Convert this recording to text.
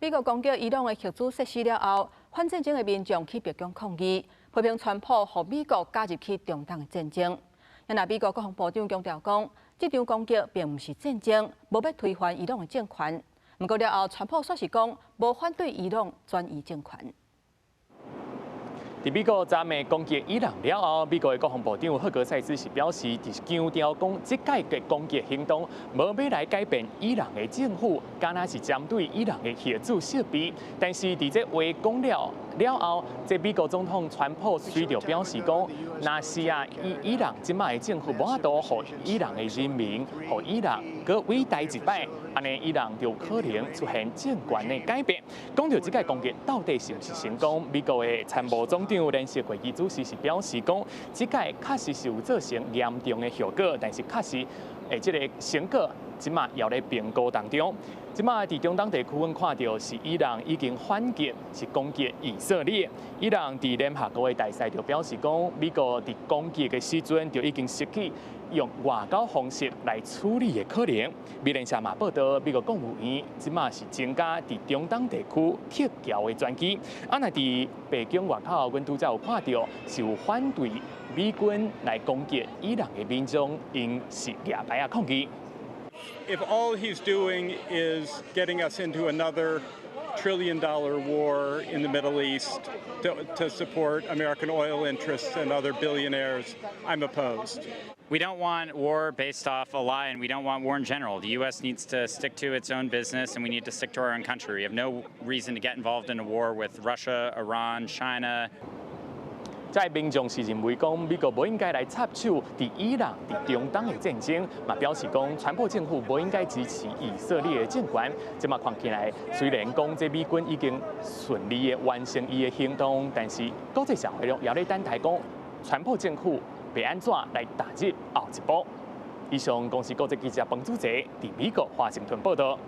美國攻擊伊朗的核子設施了後，反戰爭的民眾去白宮抗議，批評川普予美國加入去中東的戰爭。若美國國防部長強調講，這場攻擊並毋是戰爭，無欲推翻伊朗的政權。毋過了後，川普煞是講無反對伊朗轉移政權。佇美國昨暝攻擊伊朗了後，美國的國防部長赫格塞斯是表示，就是強調講，這擺的攻擊行動無欲來改變伊朗的政府，敢若是針對伊朗的核子設備。但是佇這話講了了後，這美國總統川普隨著表示講，若是啊，伊伊朗這擺的政府無法度予伊朗的人民，予伊朗閣偉大一擺，按呢伊朗就可能出現政權的改變。講到這擺攻擊到底是毋是成功，美國的參謀總長聯席會議主席是表示講，這擺確實是有造成嚴重的後果，但是確實的這个成果，這馬猶咧評估當中。這馬佇中東地區，阮看著是伊朗已經反擊，是攻擊以色列。伊朗佇聯合國的大使就表示講，美國佇攻擊的時陣就已經失去用外交方式來處理的可能。美聯社嘛報道，美國國務院這馬是增加佇中東地區撤僑的專機。啊，若佇白宮外口，阮拄才有看著是有反對美軍來攻擊伊朗的民眾，𪜶是舉牌仔抗議。 If all he's doing is getting us into another trillion dollar war in the Middle East to support American oil interests and other billionaires, I'm opposed. We don't want war based off a lie, and we don't want war in general. The U.S. needs to stick to its own business, and we need to stick to our own country. We have no reason to get involved in a war with Russia, Iran, China. 這民眾是認為講，美國無應該來插手佇伊朗、佇中東的戰爭，嘛表示講，川普政府無應該支持以色列的政權。這馬看起來，雖然講這美軍已經順利的完成伊的行動，但是國際社會猶咧等待講，川普政府欲按怎來踏入後一步。以上，公視國際記者彭祖哲佇美國華盛頓報道。